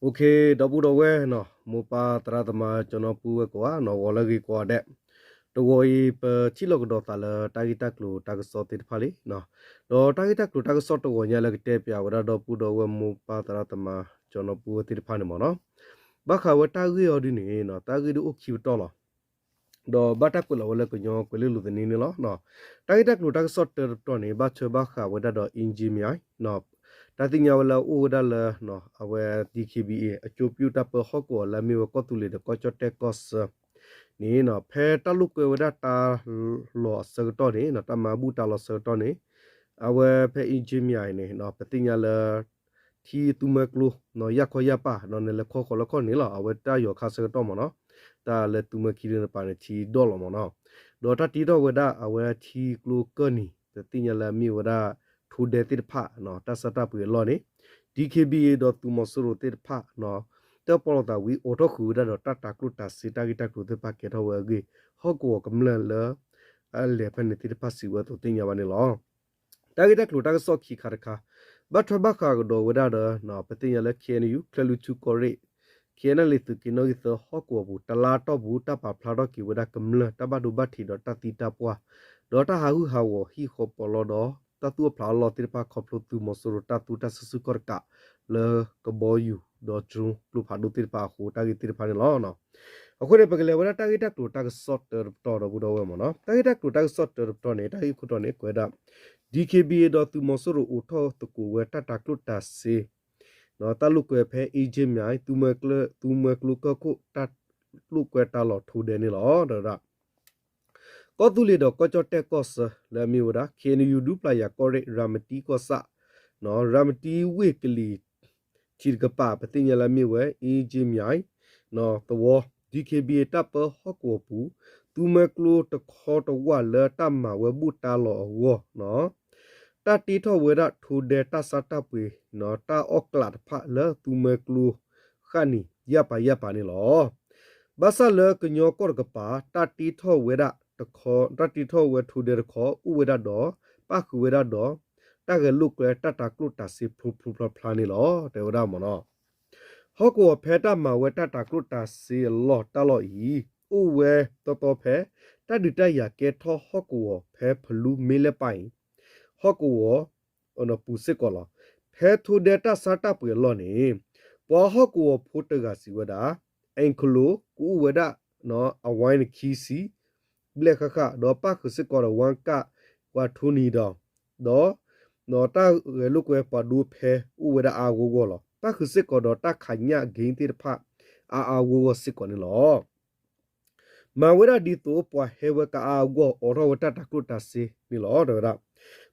ဒီပုၢ်ဒီဝဲၢ်နီၤ, မိၢ်ပၢ်သရၣ်သမါ ကၠီနီၤပုၢ်ဝဲၢ်ကိးဂၤနီၤ, ဂီၤလၢအဂ့ၤကိးဂၤဒဲး, တဂီၤအံၤ ပထံၣ်လိာ်ကဒီးသးလၢတၢ်ဂ့ၢ်တၢ်ကျိၤတၢ်ကစီၣ်သ့ၣ်တဖၣ်လံနီၤ. ဒီးတၢ်ဂ့ၢ်တၢ်ကျိၤတၢ်ကစီၣ်တဂီၤညါလၢကတဲပၠးဝဲဒၣ်ဒီပုၢ်ဒီဝဲၢ်မိၢ်ပၢ်သရၣ်သမါ ကၠီနီၤပုၢ်ဝဲၢ်သ့ၣ်တဖၣ်န့ၣ်မ့ၢ်နီၤ, ဘၣ်ဃးဝဲတၢ်ဂ့ၢ်အီၤဒ်န့ၣ်နီၤ, တၢ်ဂ့ၢ်ဒ်အိၣ်ခံပတီၢ်လီၤ. ဒီးဘၣ်တၢ်ကွဲးလီၤဝဲလၢကညီကွဲၤလ့လိၤသန့န့ၣ်လီၤ. တၢ်ဂ့ၢ်တၢ်ကျိၤတၢ်ကစီၣ်တၢတပတီၢ်န့ၣ် ဘၣ်ထွဲဘၣ်ဃးဝဲဒၣ်ဒီး အ့ကၠံမံၤ တၢ်သ့ၣ်ညါဝဲလၢအအိၣ်ဝဲဒၣ်လၢ အဝဲ ဒီခ့ဘံၣ်အ့ၣ် အကၠိပၠူၣ်တၢ်ပၢဟီၣ်ကဝီၤလၢအမ့ၢ်ဝဲကီၢ်သူလ့ၤဒီးကီၢ်ကၠီၣ်တဲၣ်ကီၢ်ဆၢန့ၣ်နီၤ, ဖဲတၢ်လိာ်ကွဲဝဲဒၣ်တၢ်လီၢ်အဆၢကတီၢ်န့ၣ်နီၤ, တၢ်မၤဘူၣ်တၢ်လီၢ်ဆၢကတီၢ်န့ၣ် အဝဲဖဲအ့ကၠံမံၤအံၤန့ၣ် ပသ့ၣ်ညါလၢ ထံသူမွဲကျိ ယၢ်ခီယၢ်ပၢ် ဒီးနလဲၤခီဃီၤလၢခီၣ်န့ၣ်လီၤ. အဝဲတၢ်ယီၤခါဆၢကတီၢ်မ့ၢ်နီၤ, တၢ်လၢသူမွဲခံဒုန့ၣ်တပၤန့ၣ် ထံဒိၣ်လီၤမ့ၢ်နီၤ. ဒီးတၢ်တ့ထီၣ်ဝဲဒၣ်အဝဲထံကျိကၢၢ်နံၤ ပသ့ၣ်ညါလၢအမ့ၢ်ဝဲဒၣ် ထိဒဲသ့ၣ်တဖၣ် တၢ်ဆါတၢ်ပှ့ၤအလီၢ်န့ၣ် ဒီခ့ဘံၣ်အ့ၣ် ဒီးသုးမီၤစိရိၤသ့ၣ်တဖၣ် တၢၣ်ပီၣ်လိာ်သးဝံၤ အိးထီၣ်ဃုာ်ဝဲဒၣ်ဒီးတၢ်တၤကျိၣ်တၤစ့တၢ်ဂ့ၢ်တၢ်ကျိၤသ့ၣ်တဖၣ်ကဲထီၣ်ဝဲအဂ့ၢ် ဟီၣ်ကဝီၤကမျၢၢ်လၢ အလဲၤဖဲန့ၣ်သ့ၣ်တဖၣ်စံးဝဲအသိးသ့ၣ်ညါဘၣ်န့ၣ်လီၤ. တၢ်ဂ့ၢ်တၢ်ကျိၤတၢ်ကစီၣ်ခံခါတခါ ဘၣ်ထွဲဘၣ်ဃးကဒီးဝဲဒၣ်ဒီး ပသ့ၣ်ညါလၢ ခ့ၣ်အဲၣ်ယူၣ် ချၢၣ်လွံၢ်ထူၣ်ကီၢ်ရ့ၣ် ခ့ၣ်အဲၣ်ယူၣ် သုးက့နီၣ်ဂံၢ်သၢဟီၣ်ကဝီၤပူၤ တလါအတီၢ်ပူၤ တၢ်ပာ်ဖျါထီၣ်က့ၤဝဲဒၣ်ကမျၢၢ်တၢ်ဘၣ်ဒိဘၣ်ထံးဒီးတၢ်သံတၢ်ပှၢ် ဒီးတၢ်ဟးဂူာ်ဟးဂီၤဟံၣ်ဃီပီးလီဒီး တၢ်သူၣ်အိၣ်ဖျးအလီၢ်သ့ၣ်တဖၣ်ခီဖျိသုးမီၤစိရိၤတၢ်သူတၢ်စုဆူၣ်ခီၣ်တကး လၢကဘီယူၤ ဒီးတရူၢ်ကျိဖးဒိၣ်သ့ၣ်တဖၣ်အဃိ တၢ်ဂ့ၢ်သ့ၣ်တဖၣ်န့ၣ်လီၤ. အဃိန့ၣ် ပကလဲၤဝဲဒၣ်တၢ်ဂ့ၢ်တၢ်ကျိၤတၢ်ကစီၣ်တၢတပတီၢ်ဒီပုၢ်ဒီဝဲၢ်မ့ၢ်နီၤ. တၢ်ဂ့ၢ်တၢ်ကျိၤတၢ်ကစီၣ်တၢတပတီၢ်န့ၣ် တၢ်ဂ့ၢ်ခိၣ်တီန့ၣ် ကွဲးဒၣ် ဒီခ့ဘံၣ်အ့ၣ် ဒီးသုးမီၤစိရိၤအိးထီၣ်သကိးဝဲတၢ်တၤကျိၣ်တၤစ့ တၢ်လိာ်ကွဲဖဲအ့ကၠံမံၤ သူမွဲကျိကၢၢ်ခိၣ် တၢ်လိာ်ကွဲတၢ်လီၢ်ထိဒဲန့ၣ်လီၤ. ဒီးဝဲဒၣ် ကီၢ်သူလ့ၤဒီးကီၢ်ကၠီၣ်တဲၣ်ကီၢ်ဆၢလၢအမ့ၢ်ဝဲဒၣ် ခ့ၣ်အဲၣ်ယူၣ် ဒူပျၤယၤကီၢ်ရ့ၣ် ရၤမတံကီၢ်ဆၣ် ရၤမတံဝ့ၢ်ကလံၤထံးတကပၤ ပသ့ၣ်ညါလၢအမ့ၢ်ဝဲ အ့ကၠံမံၤ သဝီ ဒီခ့ဘံၣ်အ့ၣ် တၢ်ပၢဟီၣ်ကဝီၤပူၤ သူမွဲကျိတခီတဝၢ်လၢတၢ်မၤဝဲဘူၣ်တၢ်လီၢ်အဂီၢ် တၢ်တ့ထီၣ်ဝဲဒၣ်ထိဒဲတၢ်ဆါတၢ်ပှ့ၤ တၢ်အီၣ်ကျးတဖၣ်လၢသူမွဲကျိဃၣ်နံၤ ယၢ်ပာ်ယၢ်ပာ်န့ၣ်လီၤ. ဘၣ်ဆၣ်လၢကညီကီၢ်တကပၤ တၢ်တ့ထီၣ်ဝဲဒၣ်တခီ တၢ်တ့ထီၣ်ဝဲထိဒဲတခီ အိၣ်ဝဲဒၣ်ဒီး ပၣ်ဃုာ်ဝဲဒၣ်ဒီး တၢ်ဂဲၤလိာ်ကွဲတၢ်တၤကျိၣ်တၤစ့ဖျိဖျိဖျါဖျါန့ၣ်လီၤ. တဲဝဲဒၣ်မ့ၢ်နီၤ ဟီၣ်ကဝီၤဖဲတၢ်မၤဝဲတၢ်တၤကျိၣ်တၤစ့အလီၢ်တၢ်လီၢ်အံၤ အိၣ်ဝဲတီတီဖဲ တၢ်ဒုးတၢ်ယၤကဲထီၣ်ဟီၣ်ကဝီၤဖဲဖလူမ့ၢ်လဲၣ်ပၢ်အံၤ ဟီၣ်ကဝီၤ ပူၤစ့ၢ်ကီးလီၤ. ဖဲထိဒဲတၢ်ဆါတၢ်ပှ့ၤအလီၢ်န့ၣ် ပှၤဟီၣ်ကဝီၤဖိတဂၤစံးဝဲဒၣ် အ့ၣ်ခလိာ် ကအိၣ်ဝဲဒၣ် အဝါန့ၣ်ခံဆံ ဘျဲၣ်ဃၣ်ဃၣ် ဒီးပၣ်ဃုာ်စ့ၢ်ကီးဒီးဝါကၣ် ပှၤထိနံၤဒီး ဒီး တၢ်ဂဲၤလိာ်ကွဲပှၤဒိဖဲအိၣ်ဝဲဒၣ်အါအါဂီၢ်ဂီၢ်လီၤ. ပၣ်ဃုာ်စ့ၢ်ကီးဒီးတၢ်ခးညၣ်ဂ့ၤသ့ၣ်တဖၣ် အါအါဂီၢ်ဂီၢ်စ့ၢ်ကီးန့ၣ်လီၤ. မၤဝဲဒၣ်ဒ်သိးပှၤဟဲဝဲကအါအါဂီၢ် အိးထီၣ်ဝဲတၢ်တၤကျိၣ်တၤစ့န့ၣ်လီၤ တဲဝဲဒၣ်.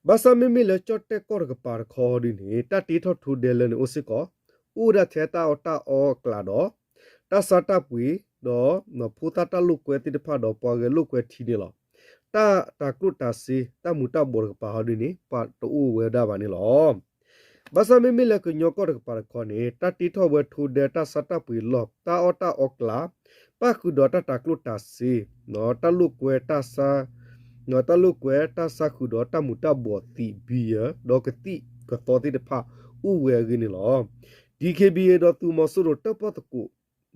ဘၣ်ဆၣ်မ့မ့ၢ်လၢကၠီၣ်တဲၣ်ကီၢ်တကပၤတခီဒ်န့ၣ် တၢ်တ့ထီၣ်ထိဒဲလၢန့ၣ်အိၣ်စ့ၢ်ကီး အိၣ်ဝဲဒၣ်ထဲတၢ်အီၣ်တၢ်အီအကျးဒီး တၢ်ဆါတၢ်ပှ့ၤ ဒီးဖိသၣ်တၢ်လိာ်ကွဲသ့ၣ်တဖၣ်ဒီးပှၤဂဲၤလိာ်ကွဲထံန့ၣ်လီၤ. တၢ်တၤကျိၣ်တၤစ့ တၢ်မူၤတၢ်ဘှီးတကပၤဟီဒ်န့ၣ် ပှၤတအိၣ်ဝဲဒၣ်ဘၣ်န့ၣ်လီၤ. ဘၣ်ဆၣ်မ့မ့ၢ်လၢကညီကီၢ်တကပၤတခီန့ၣ် တၢ်တ့ထီၣ်ဝဲထိဒဲတၢ်ဆါတၢ်ပှ့ၤလီၢ် တၢ်အီၣ်တၢ်အီကျး ပၣ်ဃုာ်ဒီးတၢ်တၤကျိၣ်တၤစ့ တၢ်လိာ်ကွဲ တၢ်ဆါဃုာ်ဒီးတၢ်မူၤတၢ်ဘှီးသံးဘံယၢၤ ဒီးကသံၣ်ကသီသ့ၣ်တဖၣ်အိၣ်ဝဲအဂ့ၢ်န့ၣ်လီၤ. ဒီခ့ဘံၣ်အ့ၣ် ဒီးသုးမီၤစိရိၤတၢၣ်ပီၣ်သကိး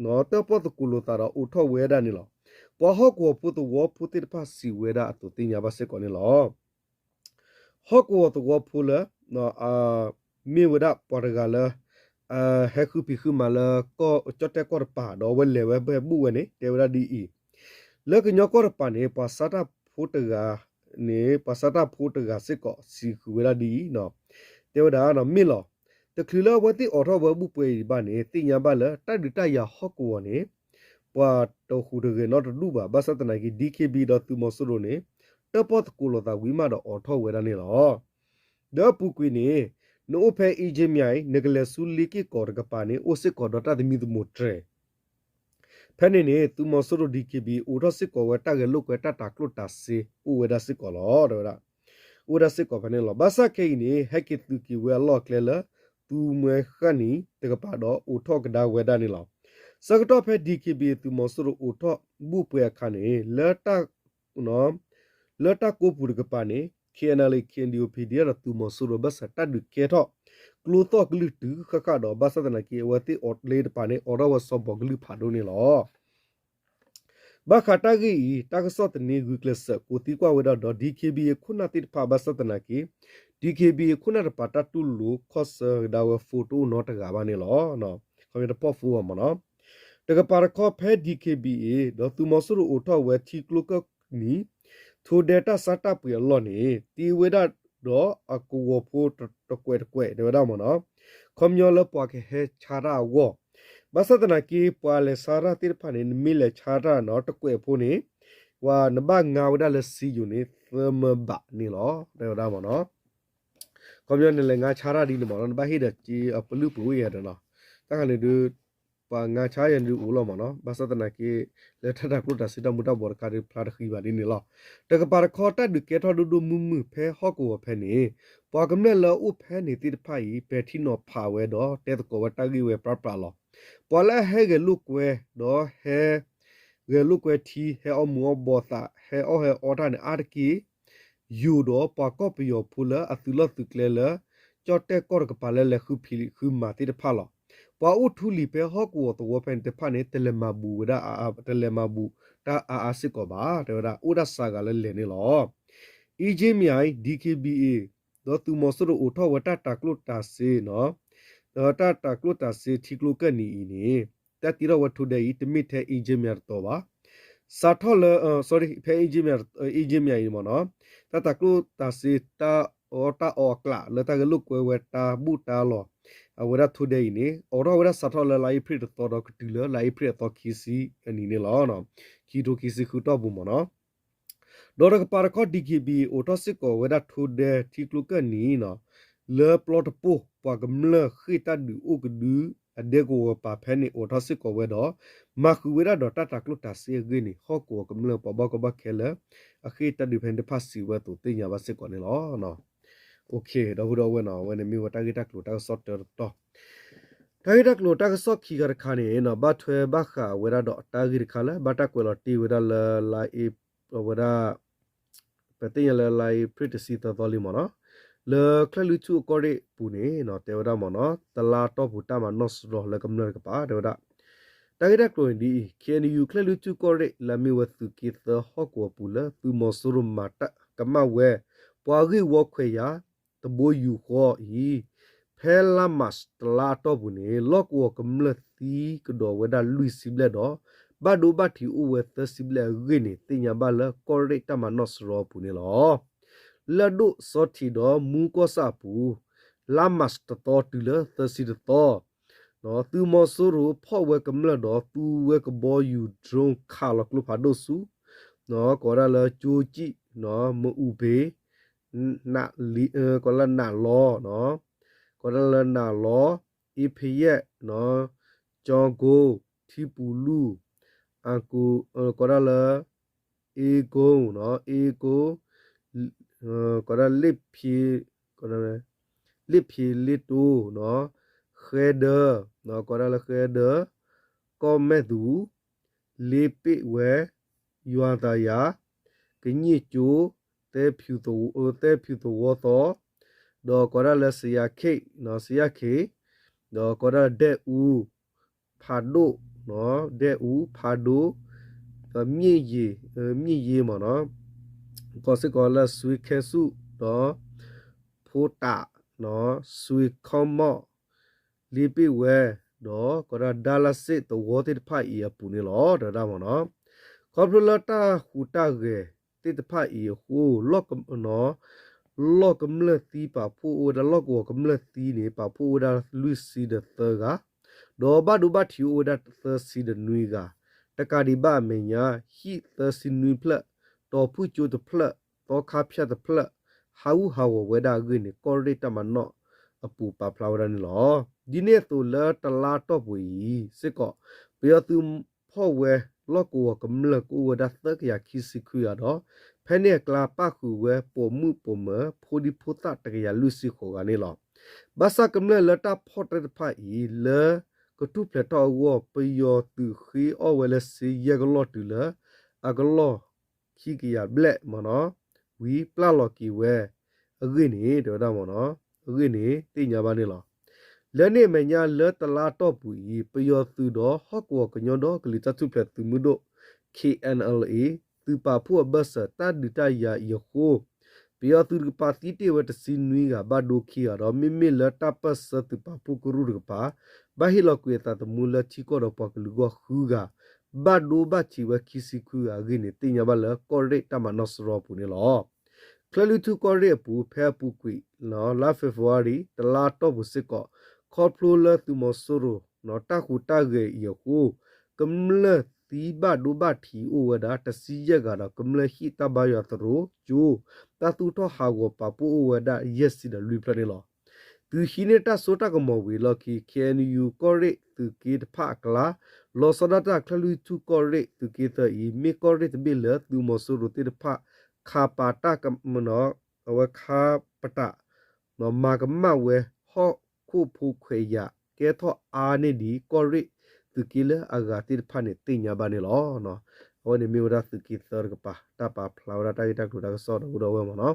တၢၣ်ပီၣ်သကိးလိာ်သးဒီးအိးထီၣ်ဝဲဒၣ်န့ၣ်လီၤ. ပှၤဟီၣ်ကဝီၤဖိသဝီဖိသ့ၣ်တဖၣ်စံးဝဲဒၣ်အသိးသ့ၣ်ညါဘၣ်စ့ၢ်ကီးန့ၣ်လီၤ. ဟီၣ်ကဝီၤသဝီဖိလၢ မ့ၢ်ဝဲဒၣ်ပှၤတဂၤလၢ ဟဲဃုဖံးဃုမၤလၢ ကီၢ်ကၠီၣ်တဲၣ်ကီၢ်တပၤ ဒီးအဝဲလဲၤဝဲဖဲဘူၣ်ဝဲန့ၣ် တဲဝဲဒၣ်ဒ်အံၤ, လၢကညီကီၢ်တပၤန့ၣ် ပှၤဆါတၢ်ဖိတဂၤန့ၣ် ပှၤဆါတၢ်ဖိတဂၤစ့ၢ်ကီးစံးဃုာ်ဝဲဒၣ်ဒ်အံၤ, တဲဝဲဒၣ်မ့ၢ်လီၤ. တချုးလၢအဝဲသ့ၣ်အိးထီၣ်ဝဲဘူၣ်ပှဲၤအံၤဘၣ်န့ၣ် သ့ၣ်ညါဘၣ်လၢတၢ်ဒုးတၢ်ယၤဟီၣ်ကဝီၤန့ၣ် ပှၤတဟူးတဂဲၤနီတဒူၣ်ဘၣ်. ဘၣ်ဆၣ်သနာ်က့ ဒီခ့ဘံၣ် ဒီးသုးမီၤစိရိၤန့ၣ် တၢၣ်ပီၣ်သကိးလိာ်သးဝံၤမးဒီးအိးထီၣ်ဝဲဒၣ်န့ၣ်လီၤ. ဒီးအပူၤကွံာ်န့ၣ် နအိၣ်ဖဲအ့ကၠံမံၤအံၤ နကလဲၤဆူလ့က့ၢ်ကီးတကပၤန့ၣ် အိၣ်စ့ၢ်ကီးဒီးတၢ်သမံသမိးတြဲၤ ဖဲန့ၣ်န့ၣ် သုးမီၤစိရိၤ ဒီခ့ဘံၣ် အိးထီၣ်စ့ၢ်ကီးဝဲတၢ်ဂဲၤလိာ်ကွဲတၢ်တၤကျိၣ်တၤစ့ အိၣ်ဝဲဒၣ်စ့ၢ်ကီးလီၤ တဲဝဲဒၣ်. အိၣ်ဝဲဒၣ်စ့ၢ်ကီးဖဲန့ၣ်လီၤ. ဘၣ်ဆၣ်ခဲအံၤန့ၣ် ဟဲက့ၤသုးက့ၤဝဲအလီၢ်အကျဲလၢ သူမွဲဃၣ်နံၤတကပၤဒီးအိးထီၣ်ကဒါဝဲဒၣ်န့ၣ်လီၤ. ဆၢကတီၢ်ဖဲ ဒီခ့ဘံၣ် သုးမီၤစိရိၤအိးထီၣ်ဘူၣ်ပှဲၤအခါန့ၣ် လၢတၢ် လၢတၢ်ကိးပူၤတကပၤန့ၣ် ခ့ၣ်အဲၣ်ယူၣ် ခ့ၣ်အဲၣ်ယူၣ် ပီၣ်ဒီအက်ဖ် ဒီးသုးမီၤစိရိၤဘၣ်ဆၣ်တၢ်ဒုးကဲထီၣ် ကျိသီၣ်ကလုၢ်တုၤဃၣ်ဃၣ်ဒီး ဘၣ်ဆၣ်သနာ်က့ အဝဲသ့ၣ်အီၤလ့တပၤန့ၣ် အိးထီၣ်ဝဲစီၤဘီကလုၢ်ဖးဒိၣ်န့ၣ်လီၤ. ဘၣ်ဃးတၢ်ဂ့ၢ်အံၤ တၢ်ကစီၣ်သန့ ဂုာ်ကျဲးစၢး ကိးသံကွၢ်ဝဲဒၣ်ဒီး DKBA ခိၣ်နၢ်သ့ၣ်တဖၣ် ဘၣ်ဆၣ်သနာ်က့ DKBA ခိၣ်နၢ်တပၤ တၢ်တူၢ်လိာ်ခီၣ်ဆၢကဒါဝဲ phone တအိၣ်နီတဂၤဘၣ်န့ၣ်လီၤ. ခီပညီတဖီၣ် phone ဘၣ်မ့ၢ်နီၤ. တကပၤတခီ ဖဲ DKBA ဒီးသုးမီၤစိရိၤအိးထီၣ်ဝဲထံကျိကၢၢ်နံၤ ထိၣ်ဒဲတၢ်ဆါတၢ်ပှ့ၤအလီၢ်န့ၣ် တ့ဝဲဒၣ်ဒီးအကဝီၤဖိတကွဲးတကွဲးတဲဝဲဒၣ်မ့ၢ်နီၤ, ခီပညီလၢပှၤကဟဲဆါတၢ်အဂီၢ်, ဘၣ်ဆၣ်သနာ်က့ ပှၤလဲၤဆါတၢ်သ့ၣ်တဖၣ်န့ၣ် နမ့ၢ်လဲၤဆါတၢ်နီၤ တကွဲးဖိန့ၣ် ပှၤနဘၣ်ငါဝဲဒၣ်လၢစ့ယိၤန့ၣ် သၢမၢဘးန့ၣ်လီၤ တဲဝဲဒၣ်မ့ၢ်နီၤ. ခီပညီနလဲၤငါဆါတၢ်ဒ်န့ၣ်မ့ၢ်နီၤ နဘၣ်ဟ့ၣ်ဒီးစ့အပလုၢ်ပှ့ၤဝဲယၤဒီးနီၤ, တၢ်ခါန့ၣ်ဒုး ပှၤငါဆါယၤဒုးအိၣ်လီၤမ့ၢ်နီၤ, ဘၣ်ဆၣ်သနာ်က့ လၢတၢ်တၤကျိၣ်တၤစ့တၢ်မူၤတၢ်ဘှီးတခါဒုးဖျါတဃံဘၣ်ဒ်န့ၣ်လီၤ. တကပၤတခီ တၢ်ဒုးကဲထီၣ်ဒိၣ်ဒိၣ်မုၢ်မုၢ်ဖဲဟီၣ်ကဝီၤဖဲန့ၣ် ပှၤကမျၢၢ်လၢအအိၣ်ဖဲန့ၣ်သ့ၣ်တဖၣ်အံၤ ပဲာ်ထံနီၤဖးဝဲဒီးတဲသကိးဝဲတၢ်ဂ့ၢ်ဝဲပြးပြးလီၤ. ပှၤလၢအဟဲဂဲၤလိာ်ကွဲ ဒီးဟဲ ဂဲၤလိာ်ကွဲထံ ဟဲအီမူၤအီဘီသး ဟဲအီၣ်ဟဲအီတၢ်န့ၣ်အါတက့ၢ် ယိၤဒီးပှၤကီၢ်ပယီၤဖိလၢအသုးလီၢ်သုးကျဲလၢ ကၠီၣ်တဲၣ်ကီၢ်တကပၤလၢလဲၤဃုဖံးဃုမၤသ့ၣ်တဖၣ်လီၤ. ပှၤအိၣ်ထူလံၤဖဲဟီၣ်ကဝီၤသဝီဖဲန့ၣ်တဖၣ်န့ၣ် တလဲၤမၤဘူးဝဲဒၣ် တလဲၤမၤဘူးတၢ်အါအါစ့ၢ်ကီးဘၣ် တဲဝဲဒၣ် အိၣ်ဒၣ်စှၤဂၤလၢလဲၤန့ၣ်လီၤ. အ့ကၠ့မံၤအံၤ DKBA ဒီးသုးမီၤစိရိၤအိးထီၣ်ဝဲတၢ်တၤကျိၣ်တၤစ့ ဒီးတၢ်တၤကျိၣ်တၤစ့ထံကျိကၢၢ်နံၤအံၤန့ၣ် တၢ်တ့ထီၣ်ဝဲထိၣ်ဒဲအံၤ တမ့ၢ်ထဲအ့ကၠ့မံၤတတီၤဘၣ်. စးထီၣ်လၢ sorry ဖဲ အ့ကၠ့မံၤအံၤမ့ၢ်နီၤ, တၢ်တၤကျိၣ်တၤစ့တၢ်အီၣ်တၢ်အီအကျးလၢတၢ်ဂဲၤလိာ်ကွဲဝဲတၢ်ဘူၣ်တၢ်လီၤ အဝဲဒၣ်ထိၣ်ဒဲအံၤန့ၣ် အိးထီၣ်ဝဲဒၣ်စးထီၣ်လၢလါအ့ဖြ့ၣ်တသီဒီးကတုၤလၢ လါအ့ဖြ့ၣ်အသီခံဆံအနံၤန့ၣ်လီၤ. ခံထိခံဆံဃုတီၢ်ပူၤမ့ၢ်နီၤ. ဒီးတကပၤတခီ DKBA အိးထီၣ်စ့ၢ်ကီးဝဲဒၣ်ထိၣ်ဒဲထံကျိကၢၢ်နံၤနီၤ, လၢပျီတပိၢ် ပှၤကမျၢၢ်ဃ့ၢ်တၢ်ဒုးအိၣ်ကဒု အဒဲကဝီၤပၤဖဲန့ၣ် အိးထီၣ်စ့ၢ်ကီးဝဲဒီး မၤဃုာ်ဝဲဒၣ်ဒီးတၢ်တၤကျိၣ်တၤစ့အဂ့ၢ်န့ၣ် ဟီၣ်ကဝီၤကမျၢၢ်ပှၤဘၣ်ကီဘၣ်ခဲလၢ အဃ့ၢ်တၢ်ဒုးဖဲန့ၣ်တဖၣ်စံးဝဲအသိးသ့ၣ်ညါဘၣ်စ့ၢ်ကီးန့ၣ်လီၤ. ဒီပုၢ်ဒီဝဲၢ်နီၤ အဝဲန့ၣ်မ့ၢ်ဝဲတၢ်ဂ့ၢ်တၢ်ကျိၤတၢ်ကစီၣ်တၢတတီၢ် တၢ်ဂ့ၢ်တၢ်ကျိၤတၢ်ကစီၣ်ခံခါတခါန့ၣ်နီၤ ဘၣ်ထွဲဘၣ်ဃးဝဲဒၣ်ဒီးတၢ်ဂ့ၢ်တခါလၢ ဘၣ်တၢ်ကွဲးလီၤတ့ၢ်ဝဲဒၣ်လၢ လါအ့ ဝဲဒၣ် ပသ့ၣ်ညါလၢလါအ့ဖြ့ၣ်တဆံသၢသီလံမ့ၢ်နီၤ, လၢချၢၣ်လွံၢ်ထူၣ်အကီၢ်ရ့ၣ်ပူၤန့ၣ်နီၤ တဲဝဲဒၣ်မ့ၢ်နီၤ တလါအတီၢ်ပူၤတၢ်မၤနီၣ်စရီလၢကမျၢၢ်တကပၤ တဲဝဲဒၣ် တၢ်ဂ့ၢ်တၢ်ကျိၤန့ၣ်ဒ်အံၤ KNU ချၢၣ်လွံၢ်ထူၣ်ကီၢ်ရ့ၣ် လၢအမ့ၢ်ဝဲသုးက့သၢဟီၣ်ကဝီၤပူၤလၢ သုးမီၤစိရိၤမၤတၢ်ကမၣ်ဝဲ ပှၤဂ့ၢ်ဝီခွဲးယာ် တဘိယူၢ်ဃီအံၤ ဖဲလါမးၡးတလါအတီၢ်ပူၤန့ၣ် လီၢ်ကဝီၤကမျၢၢ်သံကဒီးဝဲဒၣ်လွံၢ်ဆံဘျဲၣ်ဒီး ဘၣ်ဒိဘၣ်ထံးအိၣ်ဝဲသၢဆံဘျဲၣ်အဂ့ၢ်န့ၣ် သ့ၣ်ညါဘၣ်လၢကီၢ်ရ့ၣ်တၢ်မၤနီၣ်စရီပူၤန့ၣ်လီၤ. လၢၢ်ဒိၣ်စီၤထံးဒီးမူကီၢ်ဆၣ်အပူၤ လါမးၡးတသီတုၤလၢသၢဆံတသီ သုးမီၤစိရိၤဖီၣ်ဝဲကမျၢၢ်ဒီးသူဝဲကဘီယူၤ drone ခးလီၤကျိဖးဒိၣ်ဆူ ကိးဝဲဒၣ်လၢကၠိကံၣ် မအူပ့ၤ ကိးလၢနးလီၤ ကိးဒၣ်လၢနးလီၤ အ့ဖယဲၣ် ကၠီကိ ထံပူၤလူၢ် အကိ ကိးဒၣ်လၢ အ့ကိ အ့ကိ ကိးဒၣ် လ့ၣ်ဖံလ့တိ ဃဲဒၢ ကိးဒၣ်လၢဃဲဒၢ ကီၢ်မဲၣ်သူ လ့ပ့ၣ်ဝဲ ယွၤသးယၤ ကည့ၣ်ကၠိ သဲဖၠူသဝီသီ ဒီးကိးဒၣ်လၢစယၤခ့ၣ် စယၤခ့ၣ် ဒီးကိးဒၣ်ဒဲၣ်အူ ဖးဒိၣ် ဒဲၣ်အူ ဖးဒိၣ် ဒီး မ့ၣ်ယ့မ့ၢ်နီၤ ကီးစ့ၢ်ကီးလၢစွ့ခဲဆူၣ် ဒီး ဖိတး စွ့ခီမီၣ် လ့ပ့ၣ်ဝဲ ဒီးကိးဒၣ်ဒါလၢစ့ၣ်သဝီသ့ၣ်တဖၣ်အံၤအပူၤန့ၣ်လီၤ တဲဝဲဒၣ်မ့ၢ်နီၤ. ခီဖျိလၢတၢ်ဟူးတၢ်ဂဲၤသ့ၣ်တဖၣ်အံၤအဃိ လီၢ်ကဝီၤကမျၢၢ်သံပာ်ဖှိၣ်အိၣ်ဝဲဒၣ် လီၢ်ကဝီၤကမျၢၢ်သံန့ၣ် ပာ်ဖှိၣ်အိၣ်ဝဲဒၣ်လွံၢ်ဆံဒီးသၢဂၤ ဒီးဘၣ်ဒိဘၣ်ထံးအိၣ်ဝဲဒၣ်သၢဆံဒီးနွံဂၤ, တကးဒံးဘၣ်အမဲာ်ညါ ဟံၣ်သၢဆံနွံဖျၢၣ်, တီၤဖုၣ်ကၠိတဖျၢၣ်, သီခါဖၠၣ်တဖျၢၣ်, ဟးဂူာ်ဟးဂီၤဝဲဒၣ်အဂ့ၢ်န့ၣ် ကီၢ်ရ့ၣ်တၢ်မၤနီၣ်အပူၤပာ်ဖျါဝဲဒၣ်န့ၣ်လီၤ. ဒ်န့ၣ်အသိးလၢတလါအတီၢ်ပူၤအံၤစ့ၢ်ကီး ပယီၤသုးဖီၣ်ဝဲလီၢ်ကဝီၤကမျၢၢ်ကအိၣ်ဝဲဒၣ်သၢကယၤခံဆံခွံဂၤဒီး ဖဲန့ၣ်အကျါပၣ်ဃုာ်ဝဲပိာ်မုၣ်ပိာ်မၢၤ ဖိဒံဖိသၣ်တကယၤလွံၢ်ဆံဃိးဂၤန့ၣ်လီၤ. ဘၣ်ဆၣ်ကမျၢၢ်လၢတၢ်ဖီၣ်တၢ်တဖၣ်အံၤ လၢကထူၣ်ဖျဲးထီၣ်အဂီၢ် ပယီၤသုးဃ့အီၣ်ဝဲလၢစ့ယဲၢ်ကလီၢ်တုၤလၢ အကလီၢ်ခံကယၤဘျဲၣ်မ့ၢ်နီၤ ဝံၤပျၢ်လီၤက့ၤဝဲ အဂ့ၢ်န့ၣ် တဲဝဲဒၣ်မ့ၢ်နီၤ အဂ့ၢ်န့ၣ်သ့ၣ်ညါဘၣ်န့ၣ်လီၤ. လၢန့ၣ်အမဲာ်ညါလၢတလါအတီၢ်ပူၤအံၤ ပယီၤသုးဒီးဟီၣ်ကဝီၤကညီဒီကလုာ်တၢ်ထူၣ်ဖျဲးသုးမုၢ်ဒိၣ် K N L A သုးပာ်ဖှိၣ်အဘၢၣ်စၢၤတၢ်ဒုးတၢ်ယၤအံၤအဃိ ပယီၤသုးတကပၤသံတ့ၢ်ဝဲတဆံနွံဂၤ ဘၣ်ဒိခံဂၤဒီး မ့မ့ၢ်လၢတၢ်ပၢၢ်ဆၢသုးပာ်ဖှိၣ်ကရူၢ်တကပၤ ဘၣ်ဟ့ၣ်လီၤကွံာ်အသးသမူလၢထံကီၢ်ဒီးပှၤကလုာ်အဂီၢ်ဃုဂၤ ဘၣ်ဒိဘၣ်ထံးဝဲခံဆံခွံဂၤအဂ့ၢ်န့ၣ် သ့ၣ်ညါဘၣ်လၢကီၢ်ရ့ၣ်တၢ်မၤနီၣ်စရီပူၤန့ၣ်လီၤ. ချၢၣ်လွံၢ်ထူၣ်ကီၢ်ရ့ၣ်အပူၤ ဖဲအပူၤကွံာ် လါ February တလါအတီၢ်ပူၤစ့ၢ်ကီး ခီဖျိလၢသုးမီၤစိရိၤ တၢ်ဟူးတၢ်ဂဲၤအံၤအဃိ ကမျၢၢ်သံဘၣ်ဒိဘၣ်ထံးအိၣ်ဝဲဒၣ်တဆံယဲၢ်ဂၤဒီး ကမျၢၢ်ဟံၣ်တၢ်ဘါယွၤသရိာ်ကၠိ တၢ်သူၣ်ထီၣ်ဟးဂီၤပာ်ဖှိၣ်အိၣ်ဝဲဒၣ်ယဲၢ်ဆံဒီးလွံၢ်ဖျၢၣ်န့ၣ်လီၤ. သုးဟံးန့ၢ်တၢ်စိတၢ်ကမီၤဝံၤအလီၢ်ခံ K N U ကီၢ်ရ့ၣ်သုးက့တဖၣ်အကျါ လီၤဆီဒၣ်တၢ်ချၢၣ်လွံၢ်ထူၣ်ကီၢ်ရ့ၣ်သုးက့သၢအံၤ မ့ၢ်ကီၢ်ရ့ၣ်တဘ့ၣ်လၢသုးမီၤစိရိၤသ့ၣ်တဖၣ် ခးပာ်တၢ် အဝဲခါပတာ် မၤကမၣ်ဝဲဟီၣ်ခိၣ်ဖိခွဲးယာ် ကဲထီၣ်အါန့ၢ်ဒံးကီၢ်ရ့ၣ်သုးက့လၢအဂၤသ့ၣ်တဖၣ်န့ၣ် သ့ၣ်ညါဘၣ်န့ၣ်လီၤ. အဝဲန့ၣ်မ့ၢ်ဝဲဒၣ်သုးက့သၢတကပၤ တၢ်ပာ်ဖျါဝဲဒၣ်တၢ်ဂ့ၢ်တၢ်ကျိၤတၢ်ကစီၣ်ဒီးအိၣ်ဒီးဝဲမ့ၢ်နီၤ.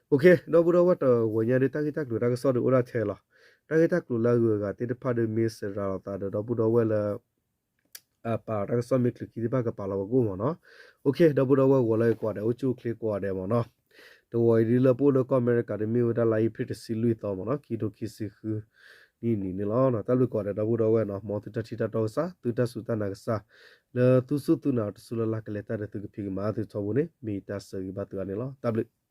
ဒီပုၢ်ဒီဝဲၢ်တဂီၤညါဒီး တၢ်ဂ့ၢ်တၢ်ကျိၤတၢ်ကစီၣ်ဒီးအိၣ်ဒၣ်ထဲလီၤ. တၢ်ဂ့ၢ်တၢ်ကျိၤလၢအဂုၤအဂၤသ့ၣ်တဖၣ်ဒီးမ့ၢ်စဲးရၤလီၤသးဒီး ဒီပုၢ်ဒီဝဲၢ်လၢ ပာ်တၢ်ကစီၣ်မ့ၢ်ချုးခံသ့ၣ်တဖၣ်ကပာ်လီၤဝဲကအိၣ်မ့ၢ်နီၤ. ဒီပုၢ်ဒီဝဲၢ်ဂီၤလၢအံၤကိးဂၤဒဲး အိၣ်ဆူၣ်အိၣ်ချ့ကိးဂၤဒဲးမ့ၢ်နီၤ. တဂီၤအံၤဒ်လၢပအိၣ်လၢကီၢ်အမဲရကၤဒီးမ့ၢ်ဝဲဒၣ်လါအ့ဖြ့ၣ်တဆံလွံၢ်သီမ့ၢ်နီၤ ခံထိခံဆံဃုနံၣ်နံၣ်န့ၣ်လီၤ. တၢ်ဘျုးကိးဂၤဒဲးဒီပုၢ်ဒီဝဲၢ်နီၤ မ်သုတၢ်ထံၣ်တၢ်တီကစၢ် သုတၢ်စူၢ်တၢ်နာ်ကစၢ် လၢသုစူၢ်သုနာ်တစူၢ်လၢ်လၢ်ကလဲၤတၢ်ဒီးသုကဖံးကမၤသုထီဘိန့ၣ် မ့ၢ်တၢ်ဆၢဂ့ၤဘၣ်သုဂၤန့ၣ်လီၤ. တၢ်ဘျုး